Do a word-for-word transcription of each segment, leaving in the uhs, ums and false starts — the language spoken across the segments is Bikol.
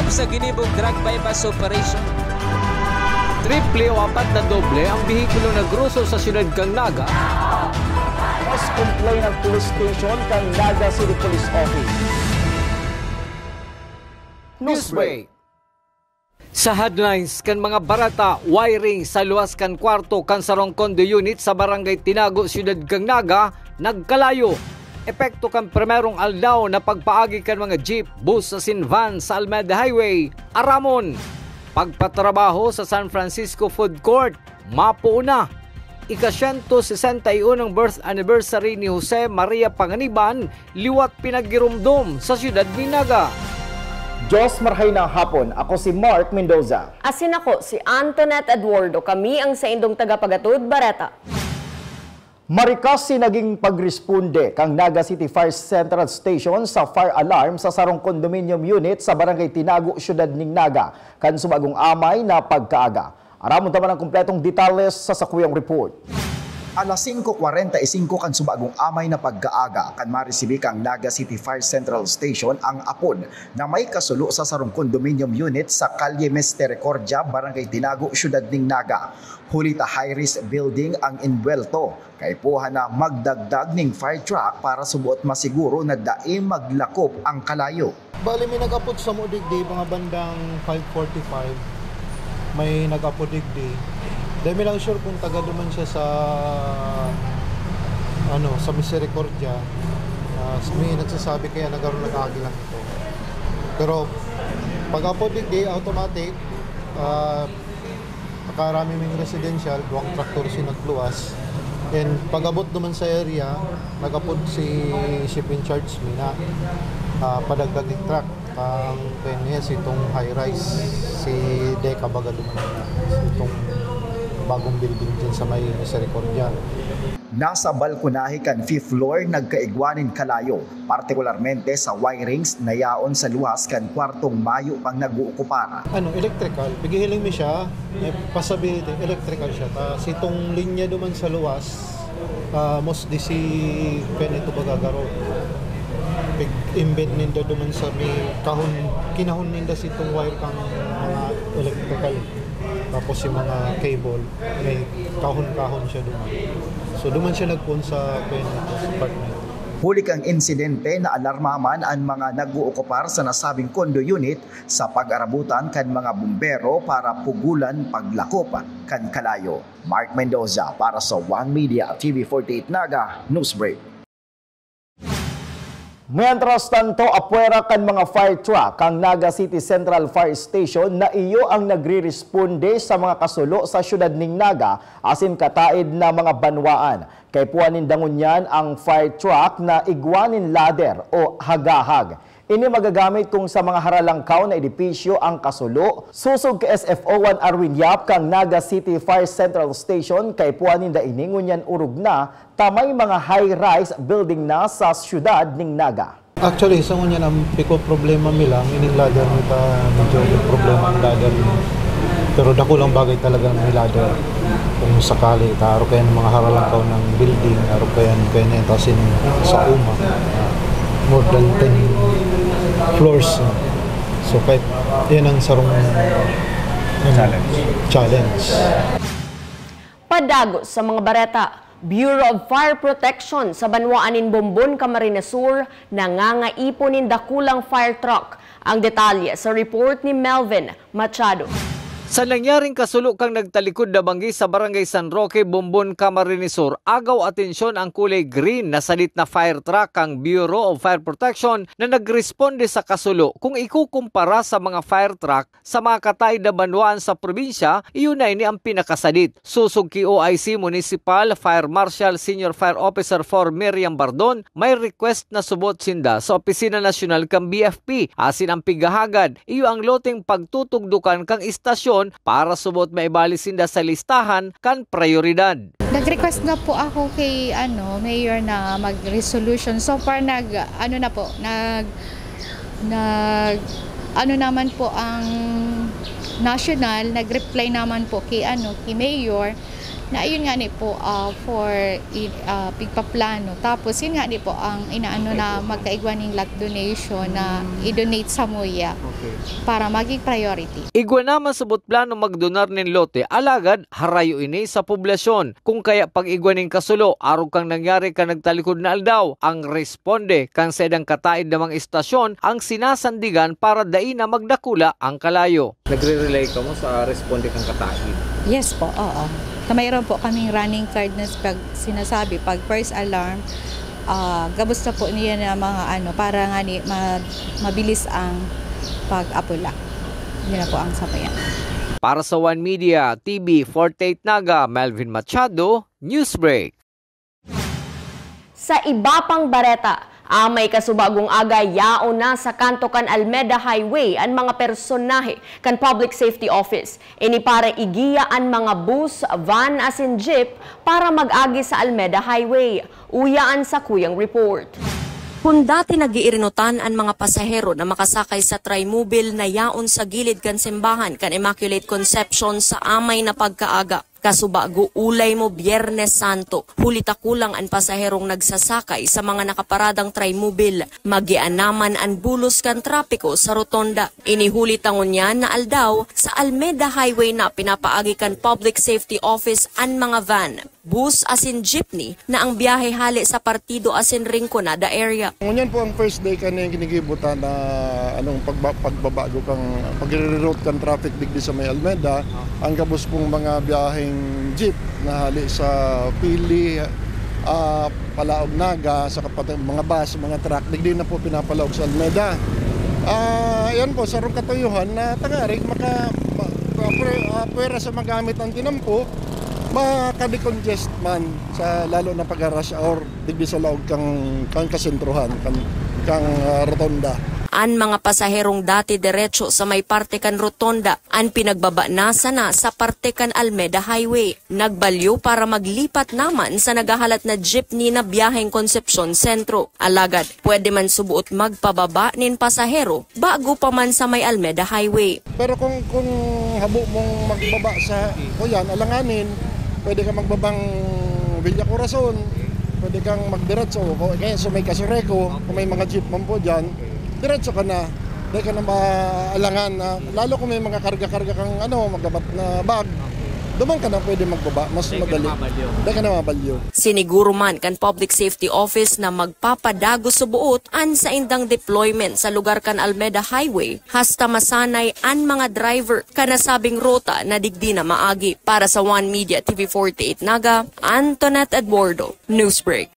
Sa ginibong drug buy-bust operation. Triple o apat na doble ang behikulo na groso sa siyudad kan Naga. Mas complain ang police station kan Naga City Police Office. Newsbreak. Sa headlines kan mga bareta, wiring sa luwas kan kwarto kan sarong condo unit sa Barangay Tinago, Siyudad kan Naga, nagkalayo. Epekto kan primerong aldaw na pagpaagi kan mga jeep, bus asin van sa Almeda Highway, aramon. Pagpatrabaho sa San Francisco Food Court, mapoon na. Ika-siyento sesenta y unong birth anniversary ni Jose Maria Panganiban, liwat pinaggiromdom sa siyudad nin Naga. Diyos marhay na hapon, ako si Mark Mendoza. Asin ako si Antoinette Eduardo. Kami ang saindong tagapagatod bareta. Marikas si naging pagresponde kan Naga City Fire Central Station sa fire alarm sa sarong condominium unit sa Barangay Tinago, siyudad nin Naga, kan subagong amay na pagkaaga. Aramon ta man ang kompletong detalye sa sakuyang report. Alas singko kwarenta y singko kan subagong amay na pagkaaga, kan maresibi kan Naga City Fire Central Station ang apod na may kasulo sa sarong condominium unit sa Kalye Misericordia, Barangay Tinago, siyudad nin Naga. Huli ta high-rise building ang inbuwelto, kaipuhan na magdagdag ning fire truck para suboot masiguro na dai maglakop ang kalayo. Bali, may nag-apod samo digdi, mga bandang five forty-five, may nag-apod digdi. Dai mi lang sure kung taga duman siya sa, ano, sa Misericordia. Ah, may nagsasabi kaya na garo nag-agi lang ito. Pero pag-apod digdi, automatic, ah, Nakarami ming residential, duwang traktor si nagluwas. And pag-abot naman sa area, nag-apod si chief in charge mi na, ah, padagdag ning truck. Ang P N S, itong high-rise, si Deca baga duman na, itong bagong building dyan sa may Misericordia. Nasa balkonahe kan fifth floor nagkaigwa nin kalayo, partikularmente sa wirings na yaon sa luwas kan kwartong mayo pang nag-ookupar. Ano, electrical. Pighihiling mi siya, may possibility, electrical siya. Ta, sitong linya duman sa luwas, ah, mostly si Ken ito baga garo. Pig-embed ninda duman sa may kahon, kinahon ninda sitong wire kang mga electrical. Tapos yung mga cable, may kahon-kahon siya duman. So, duman siya nagpoon sa Ken ito, sa part na ito. Huli kan insidente, naalarma man an mga nag-ookupar sa nasabing condo unit sa pag-arabutan kan mga bumbero para pugulan paglakop kan kalayo. Mark Mendoza para sa One Media, T V forty-eight Naga, Newsbreak. Mientras tanto, apwera kan mga fire truck kan Naga City Central Fire Station na iyo ang nagreresponde sa mga kasulo sa siyudad nin Naga asin kataed na mga banwaan. Kaipuhan ninda ngunyan ang fire truck na igwa nin ladder o hagahag. Ini magagamit kung sa mga haralangkaw na edipisyo ang kasulo. Sosog ki S F O one Arwin Yap kan Naga City Fire Central Station, kaipuhan ninda ini ngunyan orog na ta may mga high-rise building na sa siyudad nin Naga. Actually, sa ngunyan, ang piko problema mi lang, ining ladder mi ta, medyo may problema ang ladder mi. Pero dakulang bagay talaga may ladder. Kung sakali, ta, aro kaya ng mga haralangkaw ng building, aro kaya, kaya na yung tasin sa uma, more than ten floors. So, kahit yan ang sarong, ano, challenge. Padagos sa mga bareta, Bureau of Fire Protection sa banwaan nin Bombon, Camarines Sur, nangangaipon nin dakulang fire truck. Ang detalye sa report ni Melvin Machado. Sa nangyaring kasulo kan nagtalikod na banggi sa Barangay San Roque, Bombon, Camarines Sur, agaw atensyon ang kulay green na sadit na fire truck kan Bureau of Fire Protection na nagresponde sa kasulo. Kung ikukumpara sa mga fire truck, sa mga kataed na banwaan sa probinsya, iyo na ini ang pinakasadit. Sosog ki O I C Municipal Fire Marshal Senior Fire Officer four Miriam Bardon, may request na subot sinda sa Opisina Nasyonal kan B F P, asin ang pighahagad, iyo ang loteng pagtutugdokan kan istasyon para subot maibalik sinda sa listahan kan prayoridad. Nag-request na po ako kay, ano, Mayor na mag-resolution. So far, nag, ano na po, nag, nag, ano naman po ang national, nag-reply naman po kay, ano, kay Mayor. Na ayun nga ni po, ah, for i-, ah, pigpaplano. Tapos yun nga ni po ang inaano na magkaigwa ning lot donation na i-donate sa MOYA para maging priority. Igwa na man subot plano magdonar nin lote, alagad harayo ini sa poblasyon. Kung kaya pag-igwa nin kasulo, arog kan nangyari kan nagtalikod na aldaw, ang responde kan saindang kataed na mga istasyon ang sinasandigan para dai na magdakula ang kalayo. Nagre-rely kamo sa responde kan kataed? Yes po, oo. Ta mayroon po kaming running card na pag sinasabi, pag first alarm, ah, gabos na po niya na mga ano, para nga ni ma-, mabilis ang pag-apula. Yun na po ang sabayan. Para sa One Media, T V forty-eight Naga, Melvin Machado, Newsbreak. Sa iba pang bareta, amay kasubagong aga yaon na sa kanto kan Almeda Highway an mga personahe kan Public Safety Office. Ini para igiya an mga bus, van asin jeep para mag-agi sa Almeda Highway. Uya an sakuyang report. Kun dati nag-iirinutan an mga pasahero na makasakay sa Trimobile na yaon sa gilid kan simbahan kan Immaculate Concepcion sa amay na pagkaaga, kasubago ulay mo Biyernes Santo, huli ta kulang an pasaherong nagsasakay sa mga nakaparadang Trimobile. Magian naman an bulos kan trapiko sa rotonda. Ini huli ta ngunyan na aldaw, sa Almeda Highway na pinapaagi kan Public Safety Office an mga van, bus asin jeepney na ang biyahe hale sa Partido asin Rinconada area. Ngunyan po ang first day kan ginigibo ta na anong pagba-, pagbabago kan pagre-reroute kan traffic digdi sa may Almeda. Ang gabos pong mga biyaheng jeep na hali sa Pili, ah, palaog Naga, saka pati mga bus, mga truck, digdi na po pinapalaog sa Almeda. Ah, yan po, sarong katuyohan na tangarig maka-, ma-, pwe-, ah, pwera sa magamit ang tinampo, maka-decongest man sa lalo na pag-rush hour digdi sa laog kang, kang kasentruhan, kang, kang, ah, rotonda. An mga pasaherong dati diretso sa may parte kan rotonda, an pinagbaba na sana sa parte kan Almeda Highway. Nagbalyo para maglipat naman sa naghahalat na jeepney na biyaheng Concepcion Centro. Alagad, pwede man subuot magpababa nin pasahero bago pa man sa may Almeda Highway. Pero kung, kung habo mong magbaba sa, kuyan, alanganin, pwede ka magbabang Villa Corazon, pwede kang magdiretso, o kaya sa may Casureco, kung may mga jeep man po dyan, diretso ka na. Dai ka na maalangan na, lalo kung may mga karga-karga kang ano, magabat na bag, duman ka na pwede magbaba, mas Dai ka na madali. Mabalyo. Dai ka na mabalyo. Siniguro man kan Public Safety Office na magpapadago subuot an saindang deployment sa lugar kan Almeda Highway, hasta masanay an mga driver kan nasabing ruta na digdi na maagi. Para sa One Media T V forty-eight Naga, Antoinette Eduardo, Newsbreak.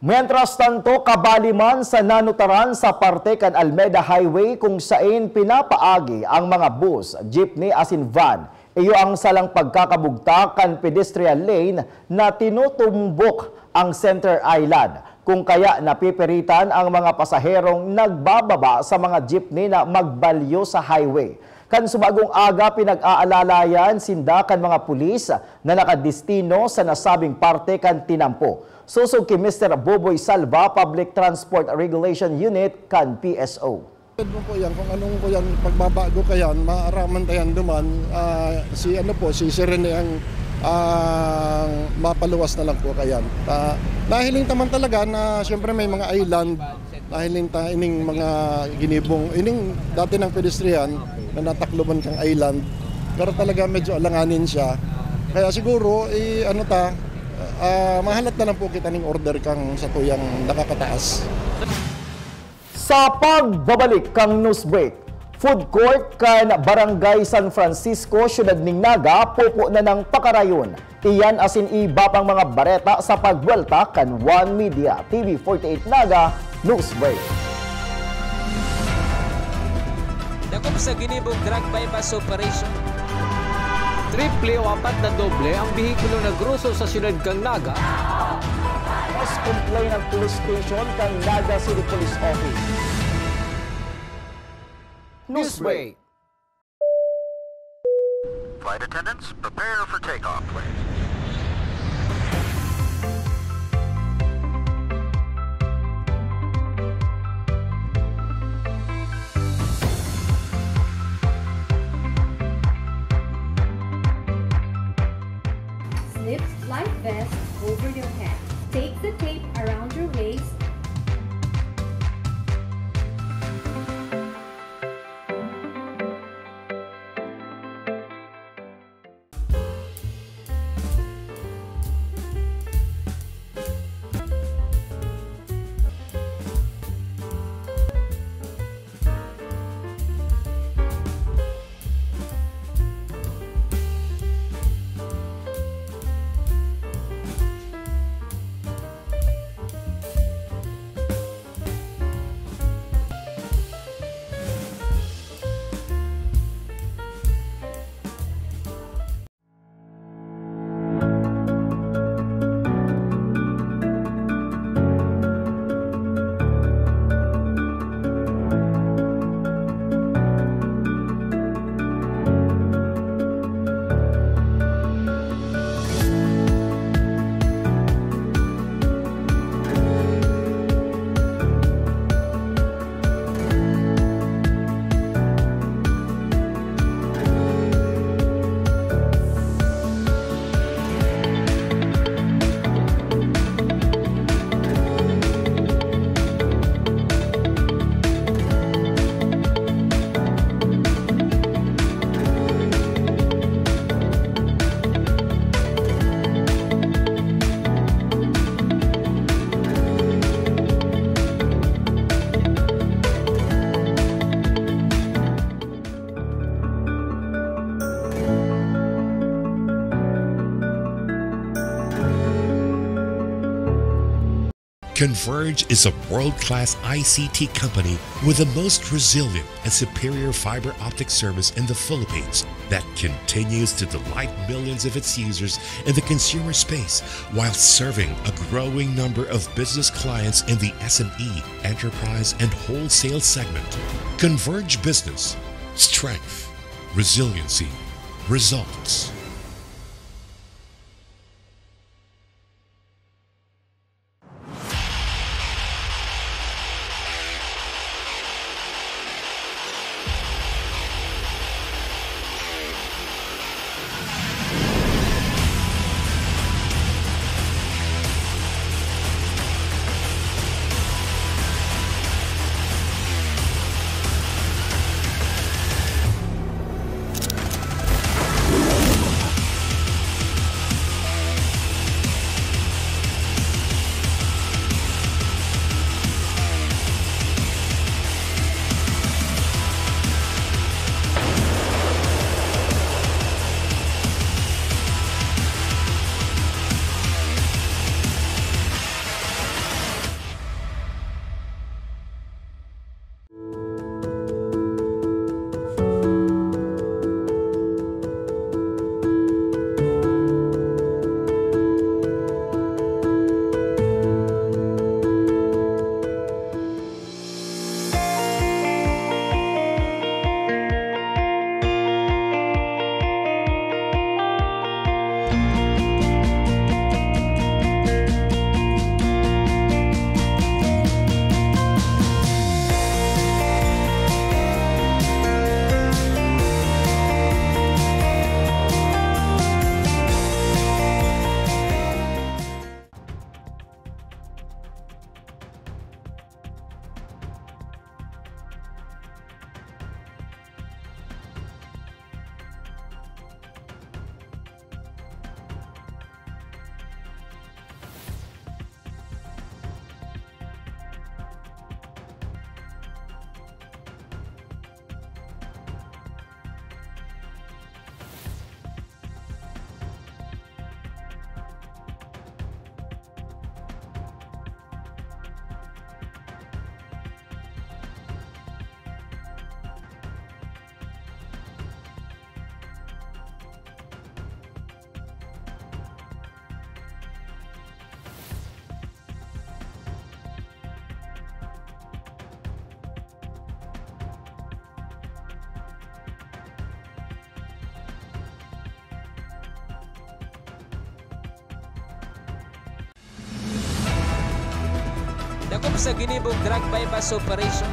Mientras tanto, kabali man sa nanutaran sa parte kan Almeda Highway kung sain pinapaagi ang mga bus, jeepney asin van. Iyo ang salang pagkakabugtak kan pedestrian lane na tinutumbok ang center island, kung kaya napipiritan ang mga pasaherong nagbababa sa mga jeepney na magbalyo sa highway. Kan subagong aga, pinag-aalalayan sinda kan mga pulis na nakadestino sa nasabing parte kan tinampo. Sosog ki Mister Boboy Salva, Public Transport Regulation Unit kan P S O. Ito po yan, kung anong po yan, pagbabago ka yan, maaraman ta yan duman. Ah, si ano po, si Serene ang, ang mapaluwas na lang po ka yan. Ah, nahiling taman talaga na siyempre may mga island, nahiling ta ining mga ginibong, ining dati ng pedestrian na natakloban kang island. Pero talaga medyo alanganin siya. Kaya siguro, i-ano ta, ah, mahalat na lang po kita ning order kang sa tuyang nakakataas. Sa pagbabalik kan news break, food court kan Barangay San Francisco, Siyudad nin Naga, pupo na nang pakarayon. Iyan asin iba pang mga bareta sa pagbuwelta kan One Media T V forty-eight Naga News Break. Dakop sa ginibong drug buy-bust operation. Triple o apat na doble ang behikulo na groso sa siyudad kan Naga. Mas complain ang police station kan Naga City Police Office. Newsbreak. Flight attendants, prepare for takeoff, please. Converge is a world-class I C T company with the most resilient and superior fiber optic service in the Philippines that continues to delight millions of its users in the consumer space while serving a growing number of business clients in the S M E, enterprise, and wholesale segment. Converge Business. Strength, resiliency, results. Dakop sa ginibong drug buy-bust operation.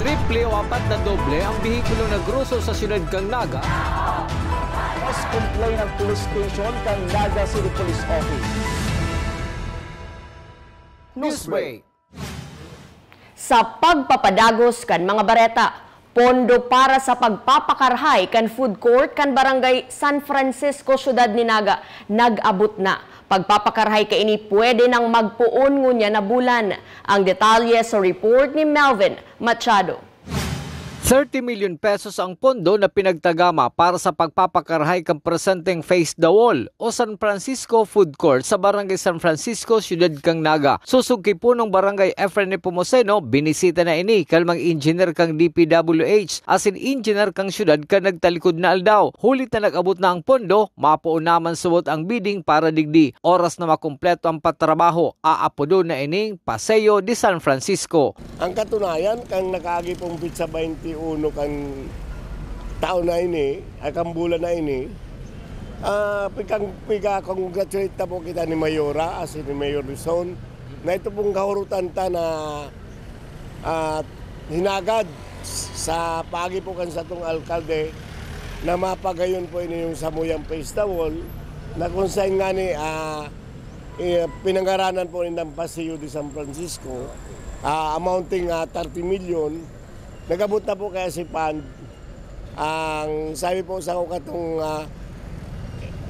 Triple o apat na doble ang behikulo na groso sa siyudad kan Naga. Mas complain ang police station kan Naga City Police Office. Newsbreak. Sa pagpapadagos kan mga bareta, pondo para sa pagpapakarhay kan food court kan Barangay San Francisco, Siyudad ni Naga, nag-abot na. Pagpapakarhay kaini pwede nang magpoon ngunyan na bulan. Ang detalye sa report ni Melvin Machado. Thirty million pesos ang pondo na pinagtagama para sa pagpapakarahay kan presenteng Face the Wall o San Francisco Food Court sa Barangay San Francisco, Siyudad kan Naga. Sosog ki punong barangay Efren Nepomuceno, binisita na ini kan mga engineer kan D P W H asin engineer kan siyudad kan nagtalikod na aldaw. Huli ta nag-abot na ang pondo, mapoon na man subot ang bidding para digdi. Oras na makumpleto ang patrabaho, aapodon na ining Paseo de San Francisco. Ang katunayan, kan nakaagi pong petsa twenty-one kan taon na ini, ay kan bulan na ini, ah, pika-, pika-congratulate na po kita ni Mayora, asin ni Mayor Dizon, na ito pong kahurutan ta na, ah, hinagad sa paagi po kan satong alkalde na mapagayon po ini yung samuyang Face the Wall na kung saan nga ni, ah, eh, pinangaranan po nindang Paseo de San Francisco, ah, amounting, ah, thirty million. Nag-abot na po kaya si fund. Ang sabi po sa katong, ah,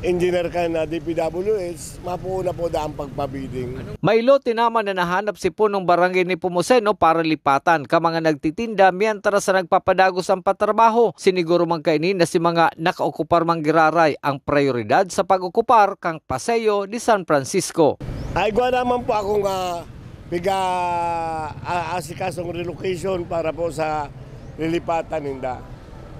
engineer kan, ah, D P W H, mapuo na po daang pagpabidding. May lote naman na nahanap si punong barangay Nepomuceno para lipatan kan mga nagtitinda mientras na nagpapadagos ang patrabaho. Siniguro man kaini na si mga nakaokupar man giraray ang prayoridad sa pag-okupar kan Paseo de San Francisco. Ay, igwa naman po akong, ah, piga-, a-, asikasong relocation para po sa lilipatan ninda.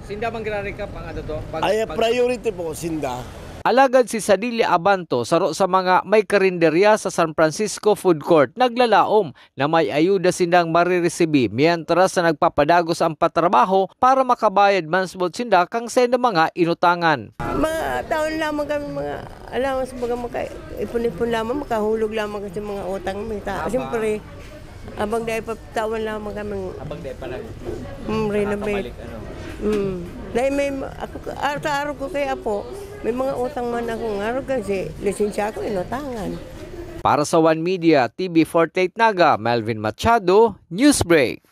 Sinda man giraray ka pang ano to? Pag-, Ay, pag- priority po, sinda. Alagad si Sadilia Abanto, saro sa mga may karinderya sa San Francisco Food Court, naglalaom na may ayuda sindang mariresibi, mientras na nagpapadagos ang patrabaho para makabayad man subot sinda kan saindang mga inutangan. Mga taon lamang kami, mga allowance, baga maka-, ipon-ipon lamang, makahulog lamang kasi mga utang, may ta-, Tama. Siyempre, abang dahil pa, taon lamang kami. Abang dahil pa nag-, Mm, renovate. Nakakabalik, ano? Mm. Dahil may ma-, ako, araw-araw ko kaya po, may mga utang man ako, araw kasi, lisensya ako, inutangan. Para sa One Media, T V forty-eight Naga, Melvin Machado, Newsbreak.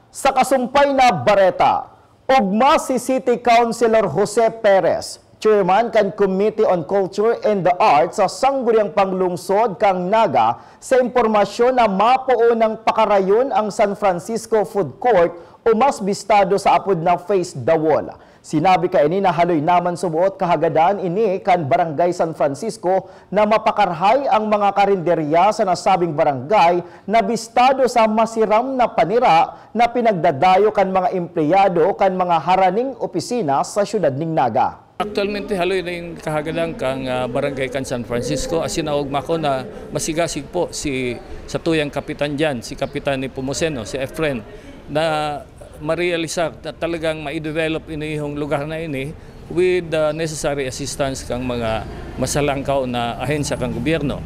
Sa kasumpay na bareta, ugma si City Councilor Jose Perez, chairman kan Committee on Culture and the Arts sa Sangguniang Panglungsod kan Naga, sa impormasyon na mapoon nang pakarayon ang San Francisco Food Court o mas bistado sa apod na Face the Wall. Sinabi kaini na haloy naman suboot kahagadan ini kan Barangay San Francisco na mapakarhay ang mga karinderya sa nasabing barangay na bistado sa masiram na panira na pinagdadayo kan mga empleyado kan mga haraning opisina sa siyudad nin Naga. Aktualmente, haloy na yung kahagadan kan, ah, barangay kan San Francisco. Asin naogma ko na masigasig po si satuyang kapitan diyan, si Kapitan Nepomuceno, si Efren, na marealisar na talagang maidevelop ini yung lugar na ini with the necessary assistance kang mga masalangkaw na ahensya kang gobyerno.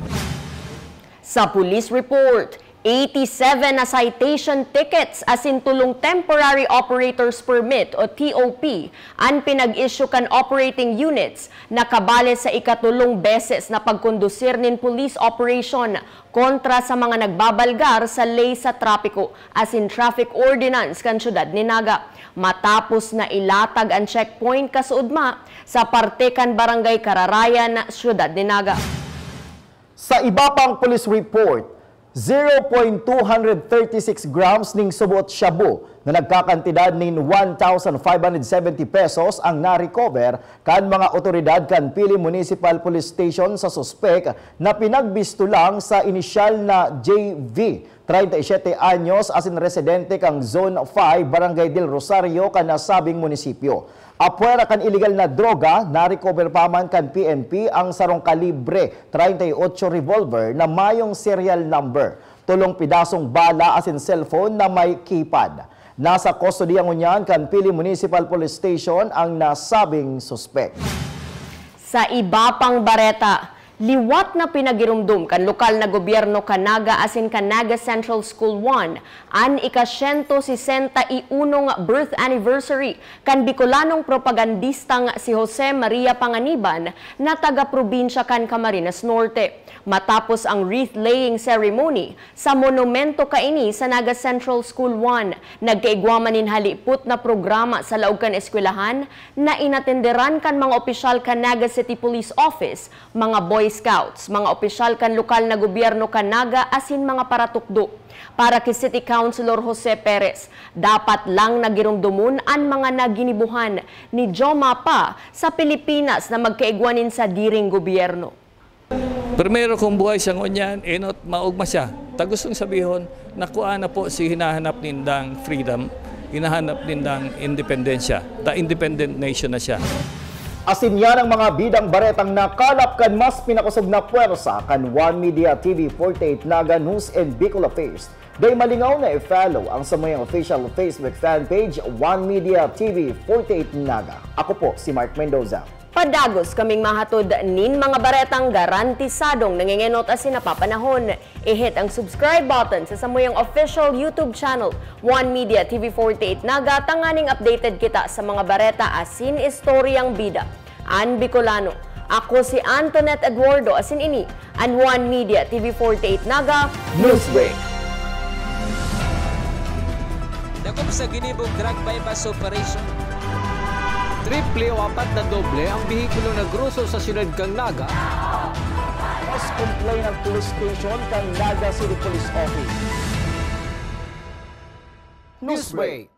Sa police report, eighty-seven na citation tickets asin tolong temporary operator's permit o T O P an pinag-issue kan operating units na kabale sa ikatolong beses na pagkondusir nin police operation kontra sa mga nagbabalgar sa ley sa trapiko asin traffic ordinance kan siyudad nin Naga, matapos na ilatag an checkpoint kasuodma sa parte kan Barangay Kararayan, siyudad nin Naga. Sa iba pang police report, zero point two hundred thirty six grams ning suboot shabu na nagkakantidad nin one thousand five hundred seventy pesos ang na-recover kan mga otoridad kan Pili Municipal Police Station sa suspek na pinagbisto lang sa inisyal na J V, treinta y siete anyos, asin residente kan Zone five, Barangay Del Rosario, kan nasabing munisipyo. Apwera kan iligal na droga, na-recover pa man kan P N P ang sarong kalibre treinta y ocho revolver na mayong serial number, tolong pidasong bala asin cellphone na may keypad. Nasa kustodiya ngunyan kan Pili Municipal Police Station ang nasabing suspek. Sa iba pang bareta, liwat na pinagiromdom kan lokal na gobyerno kan Naga asin kan Naga Central School one an ika-siyento sesenta y unong birth anniversary kan Bicolanong propagandistang si Jose Maria Panganiban na taga-probinsya kan Camarines Norte. Matapos ang wreath-laying ceremony sa monumento kaini sa Naga Central School one, nagkaigwa man nin halipot na programa sa laog kan eskwelahan na inatenderan kan mga opisyal kan Naga City Police Office, mga Boy Scouts, mga opisyal kan lokal na gobyerno kan Naga asin mga paratukdo. Para ki City Councilor Jose Perez, dapat lang na giromdomon an mga naginibohan ni Joma pa sa Pilipinas na magkaigwa nin sadiring gobyerno. Primero, kung buhay siya ngunyan, enot maogma siya. Ta gustong sabihon, nakuha na po si hinahanap nindang freedom, hinahanap nindang independensya. Ta independent nation na siya. Asin yan ang mga bidang baretang nakalap kan mas pinakosog na pwersa kan One Media T V forty-eight Naga News and Bicol Affairs. Dai malingaw na i-follow ang samuyang official Facebook fan page, One Media T V forty-eight Naga. Ako po si Mark Mendoza. Padagos kaming mahatod nin mga baretang garantisadong nangengenot asin napapanahon. I-hit ang subscribe button sa samuyang official YouTube channel, One Media T V forty-eight Naga, tanganing updated kita sa mga bareta asin istoryang bida. An Bicolano. Ako si Antoinette Eduardo, asin ini an One Media T V forty-eight Naga Newsbreak. Dakop sa ginibong drug buy-bust operation. Triple o apat na doble ang behikulo na groso sa siyudad kan Naga. Mas complain ang police station kan Naga City Police Office. Newsbreak.